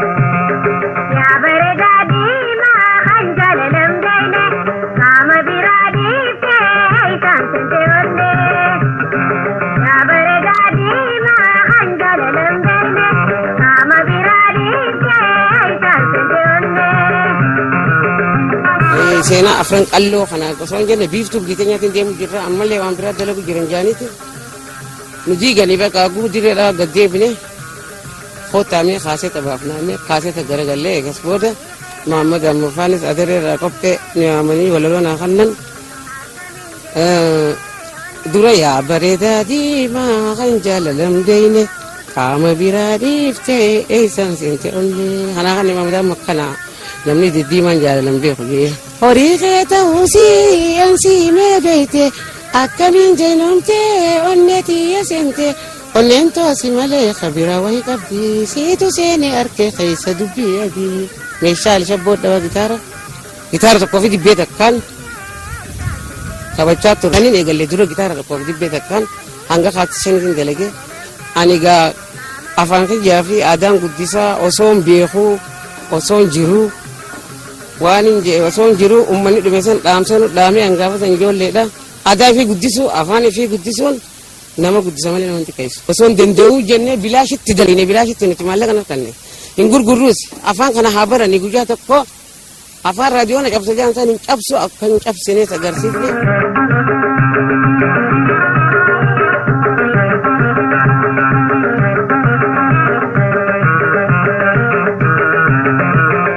Yaa bareedaa diimaa kan jaalalam gayne qaama biraa dhiiftee isaan sinte onnee. Yaa bareedaa diimaa kan jaalalam gayne qaama biraa dhiiftee isaan sinte onnee. Seenaa Afran Qalloo kana osoo hin jenne biiftuu biyya teenyaatiin deemu jirra, ammallee waan biraa dalagu jiran jaaniiti. Nu diiganii bakka guudireedhaa gad deebine, koottaamee kaaseta baafnaamee kaaseta garagallee. Eegas booda Mahammad Ammafaanis adaree irraa qophee nu yaamanii walaloo naa kannan. Dura yaa bareedaa diimaa kan jaalalam deeyne qaama biraa dhiiftee eessaan seente onnee kanaa kan Mahammad amma kana namni diddiimaan jaalalam beeku jee. Horii kee ta'uusii ansii mee beeyte, akkamiin jenoomtee onnee tiyya seente? Onneen toosi malee kabira wayi qabdi, siitu seene arke keessa dubbii adii. Meeshaa alishabboo dhawaa gitaara tokkoo fi dibbee takkaan taphachaa ture. Kanin eegalle dura gitaara tokkoo fi dibbee takkaan hanga kaatti shanitiin dalage. Ani egaa afaan kiyyaa fi aadaan guddisaa osoon beekuu osoon jiruu waan hin jee osoon jiruu uummanni dhume san dhaamsa nu dhaamee hangaafa san ijoolleedha. Aadaa ifii guddisuu, afaan ifii guddisuun nama guddisa malee nama hin xiqqeessu. Osoo hin danda'uu jennee bilaashitti daline, bilaashitti nuti maallaqa naftanne hin gurgurruus. Afaan kana haa baranii guyyaa tokko afaan raadiyoona cabsa jaan san hin cabsu, akka hin cabsinees agarsiifne.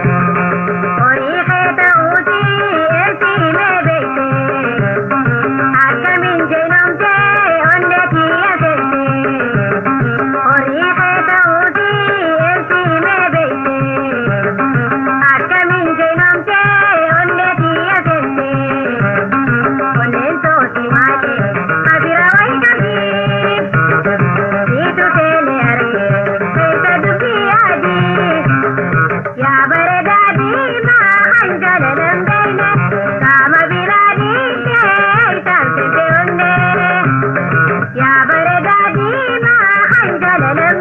Horii kee ta'uusii eessi mee beekte, akkamiin jenoomtee onnee kiyya seente? Horii kee ta'uusii eessi mee beekte, akkamiin jenoomtee onnee kiyya seente? Onneen toosi malee kabira wayi qabdi, siitu seene arge keessa dubbii adii. Yaa bareedaa diimaa kan jaalalam gayne qaama biraa dhiiftee isaan sinte onnee. Yaa bareedaa diimaa kan jaalalam